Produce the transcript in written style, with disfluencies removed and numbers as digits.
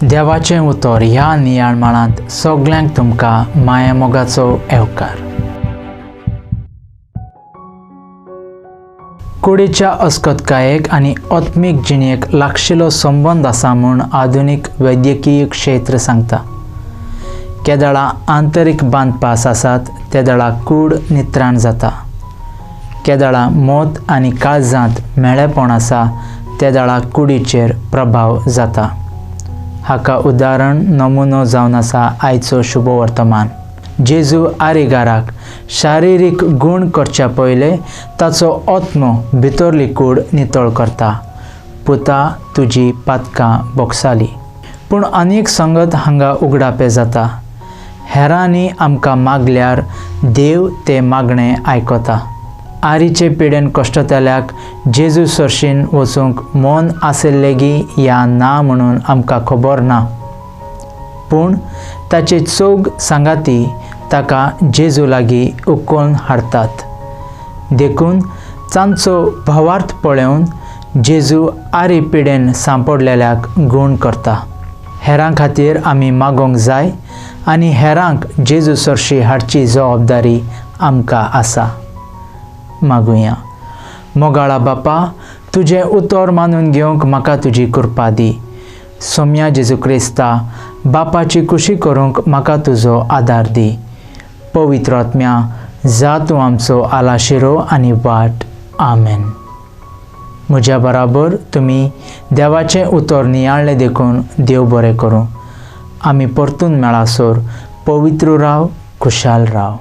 देवाचें उतर ह्या नियाळ सगल्यांक तुमकां मायामोगाचो येवकार. कुडीच्या अस्कतकायेक आनी आत्मीक जिणेक लागशिलो संबंद आसा म्हूण आधुनीक वैद्यकीय क्षेत्र सांगता. केदळा आंतरीक बांदपास आसात तेदळा कूड नित्राण जाता. केदळा मोत आनी काळजांत मेळेपण आसा तेदळा कुडीचेर प्रभाव जाता. हाका उदाहरण नमुनो जावन आसा आयचो शुभ वर्तमान. जेजू आरिगाराक शारिरीक गूण करच्या पयले ताचो आत्मो भितरली कूड नितळ करता. पुता तुजी पातकां बोगसाली. पूण अनेक संगत हांगा उगडापे जाता. हेरांनी आमकां मागल्यार देव ते मागणें आयकता. आरीचे पिडेन कश्टतल्याक जेजू सरशीन वचूंक मन आशिल्लेगी या ना म्हणून आमकां खबर ना, पूण ताचे चौग सांगाती ताका जेजू लागीं उखलून हाडटात. देखून तांचो भावार्थ पळोवन जेजू आरी पिडेन सांपडलेल्याक गूण करता. हेरां खातीर आमी मागोंक जाय आनी हेरांक जेजू सरशी हाडची जबाबदारी आमकां आसा. मागुया. मोगाळा बापा, तुजें उतर मानून घेवंक म्हाका तुजी कृपा दी. सोम्या जेजू क्रिस्ता, बापाची खुशी करूंक म्हाका तुजो आदार दी. पवित्र आत्म्या, जा तूं आमचो आलाशिरो आनी वाट. आमेन. म्हज्या बराबर तुमी देवाचें उतर नियाळ्ळें देखून देव बरें करूं. आमी परतून मेळासर पवित्र राव, खुशाल राव.